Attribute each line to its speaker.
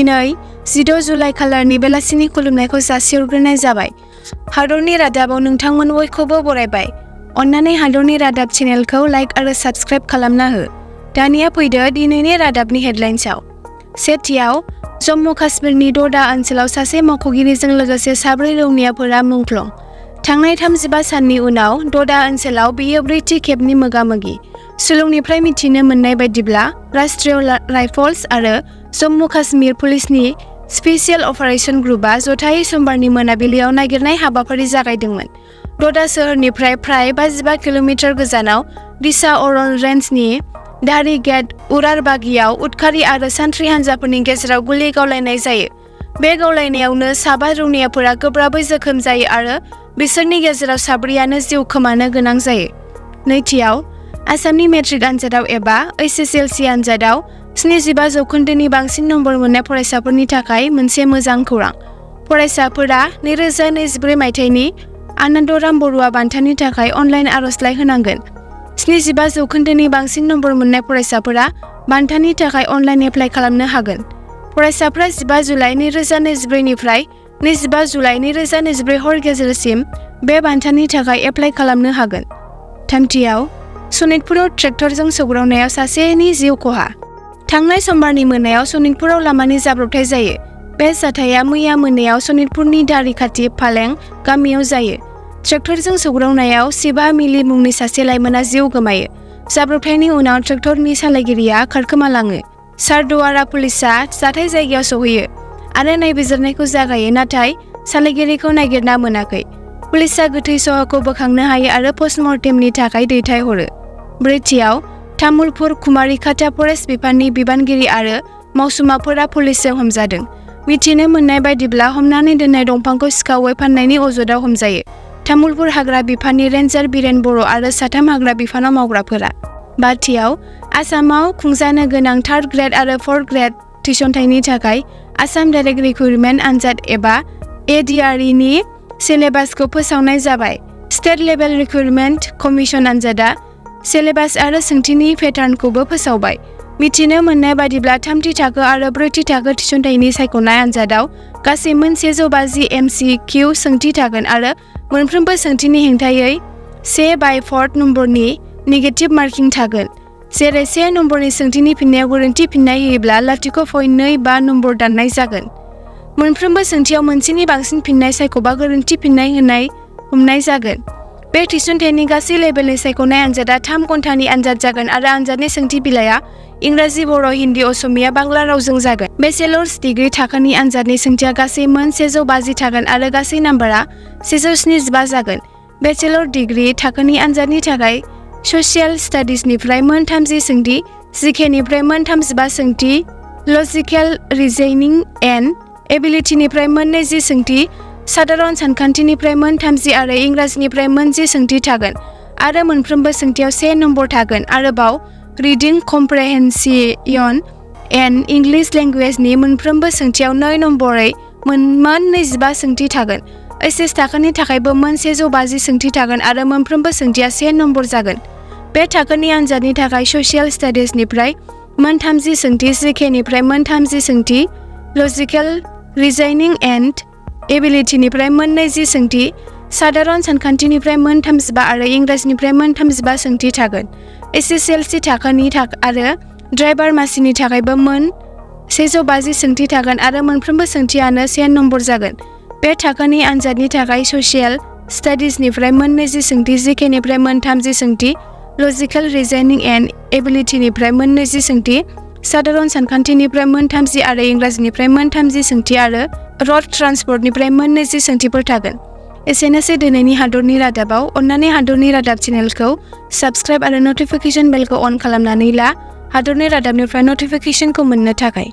Speaker 1: दिनै 16 जुलाइ खालारनि बेलासिनि खुलुमनायखौ जासिहरग्रोनाय जाबाय। हादरनि रादाबाव नोंथांमोन बयखौबो बरायबाय। अन्नानै हादरनि रादाब चेनेलखौ लाइक आरो साबस्क्राइब खालामना हो। दानिया फैदो दिनैनि रादाबनि हेडलाइन्सआव। सेथियाव जम्मु काश्मीरनि ड'डा ओनसोलाव सासे मावख'गिरिजों लोगोसे 4 रौनियाफोरा मुंख्लं। थांनाय 35 साननि उनाव ड'डा ओनसोलाव बेयो 4थि खेबनि मोगा-मोगि। सुलुंनिफ्राय मिथिनो मोननाय बायदिब्ला राष्ट्रीय राइफल्स आरो जम्मु काश्मीर पुलिसनि स्पेशियल अपारेशन ग्रुपआ जथायै समबारनि मोनाबिलियाव नागिरनाय हाबाफारि जागायदोंमोन। ड'डा सोहोरनिफ्राय प्राय 55 किल'मिटार गोजानाव दिसा अरन रेन्जनि दारी गेट उरारबागियाव उदखारि आरो सान्थ्रि हान्जाफोरनि गेजेराव गुलि गावलायनाय जायो। बे गावलायनायावनो 4 रौनियाफोरा गोब्राबै जोखोम जायो आरो बिसोरनि गेजेराव 4आनो जिउ खोमानो गोनां जायो। नैथियाव आसामनि मेट्रिक आनजादाव एबा HSLC आनजादाव 75 जौखोन्दोनि बांसिन नम्बर मोननाय फरायसाफोरनि थाखाय मोनसे मोजां खौरां। फरायसाफोरा 2024 मायथाइनि आनन्दराम बरुवा बान्थानि थाखाय अनलाइन आर'जलाइ होनांगोन। 75 जौखोन्दोनि बांसिन नम्बर मोननाय फरायसाफोरा बान्थानि थाखाय अनलाइन एप्लाइ खालामनो हागोन। फरायसाफ्रा 15 जुलाइ 2024 निफ्राय 25 जुलाइ 2024 हर गेजेरसिम बे बान्थानि थाखाय एप्लाइ खालामनो हागोन। थामथियाव सनितपुराव ट्रेक्टरजों सौग्रावनायाव सासेनि जिउ खहा। थांनाय समबारनि मोनायाव सनितपुराव लामानि जाब्रबथाय जायो। बे जाथाया मैया मोनायाव सनितपुरनि दारी खाथि फालें गामियाव जायो। ट्रेक्टरजों सौग्रावनायाव सिबा मिलि मुंनि सासे लाइमोना जिउ गोमायो। जाब्रबथायनि उनाव ट्रेक्टरनि सालायगिरिया खारखोमालाङो। सारदुवारा पुलिसआ जाथाय जायगायाव सौहैयो आरो नायबिजिरनायखौ जागायो, नाथाय सालायगिरिखौ नागिरना मोनाखै। पुलिसआ गोथै सहखौ बोखांनो हायो आरो पस्टमर्टेमनि थाखाय दैथायहरो। ब्रैथियाव तामुलपुर कुमारीघाटा फरेस्ट बिफाननि बिबानगिरि आरो मावसुमाफोरा पुलिसजों हमजादों। मिथिनो मोननाय बायदिब्ला हमनानै दोननाय दंफांखौ सिखावै फाननायनि अजदाव हमजायो। तामुलपुर हाग्रा बिफाननि रेन्जार बिरेन बर' आरो 3 हाग्रा बिफानाव मावग्राफोरा। बाथियाव आसामाव खुंजानो गोनां 3rd ग्रेड आरो 4th ग्रेड थिसनथायनि थाखाय आसाम डाइरेक्ट रिक्रुटमेन्ट आनजाद एबा ADRE नि सिलेबासखौ फोसावनाय जाबाय। स्टेट लेभेल रिक्रुटमेन्ट कमिसन आनजादा सिलेबास आरो सोंथिनि पेटार्नखौबो फोसावबाय। मिथिनो मोननाय बायदिब्ला 3थि थाखो आरो 4थि थाखो थिसनथायनि सायख'नाय आनजादाव गासै 150 MCQ सोंथि थागोन आरो मोनफ्रोमबो सोंथिनि हेंथायै 1/4 नम्बरनि नेगेटिभ मार्किं थागोन। जेरै 1 नम्बरनि सोंथिनि फिननायाव गोरोन्थि फिननाय होयोब्ला 0.25 नम्बर दाननाय जागोन। मोनफ्रोमबो सोंथियाव मोनसेनि बांसिन फिननाय सायख'बा गोरोन्थि फिननाय होनाय हमनाय जागोन। बे थिसनथायनि गासै लेभेलनि सायख'नाय आनजादा 3 घन्टानि आनजाद जागोन आरो आनजादनि सोंथि बिलाइया इंराजि, बर', हिन्दी, असमिया, बांला रावजों जागोन। बेचेलर्स डिग्री थाखोनि आनजादनि सोंथिया गासै 150 थागोन आरो गासै नाम्बारा 175 जागोन। बेचेलर डिग्री थाखोनि आनजादनि थाखाय सशियेल स्टाडिजनिफ्राय 30 सोंथि, जिकेनिफ्राय 35 सोंथि, लजिकेल रिजनिं एन्ड एबिलिटिनिफ्राय 20 सोंथि, साधारन सानखान्थिनिफ्राय 30 आरो इंराजिनिफ्राय 10 सोंथि थागोन आरो मोनफ्रोमबो सोंथियाव 1 नम्बर थागोन। आरोबाव रिडिं कम्प्रेहेनसियन एन्ड इंलिश लेंगुवेजनि मोनफ्रोमबो सोंथियाव 2 नम्बरै 25 सोंथि थागोन। एचएस थाखोनि थाखायबो 150 सोंथि थागोन आरो मोनफ्रोमबो सोंथिया 1 नम्बर जागोन। बे थाखोनि आनजादनि थाखाय सशियेल स्टाडिजनिफ्राय 30 सोंथि, जिकेनिफ्राय 30 सोंथि, लजिकेल रिजनिं एन्ड एबिलिटिनिफ्राय 20 सोंथि, साधारन सानखान्थिनिफ्राय 35 आरो इंराजिनिफ्राय 35 सोंथि थागोन। HSLC थाखोनि आरो ड्राइभार मासिनि थाखायबो 150 सोंथि थागोन आरो मोनफ्रोमबो सोंथियानो 1 नम्बर जागोन। बे थाखोनि आनजादनि थाखाय सशियेल स्टाडिजनिफ्राय 20 सोंथि, जिकेनिफ्राय 30 सोंथि, लजिकेल रिजनिं एन्ड एबिलिटिनिफ्राय 20 सोंथि, साधारन सानखान्थिनिफ्राय 30 आरो इंराजिनिफ्राय 30 सोंथि आरो रड ट्रान्सपर्टनिफ्राय 20 सोंथिफोर थागोन। एसेनोसै दिनैनि हादरनि रादाबाव। अन्नानै हादरनि रादाब चेनेलखौ साबस्क्राइब आरो नटिफिकेशन बेलखौ अन खालामनानै ला हादरनि रादाबनिफ्राय नटिफिकेशनखौ मोननो थाखाय।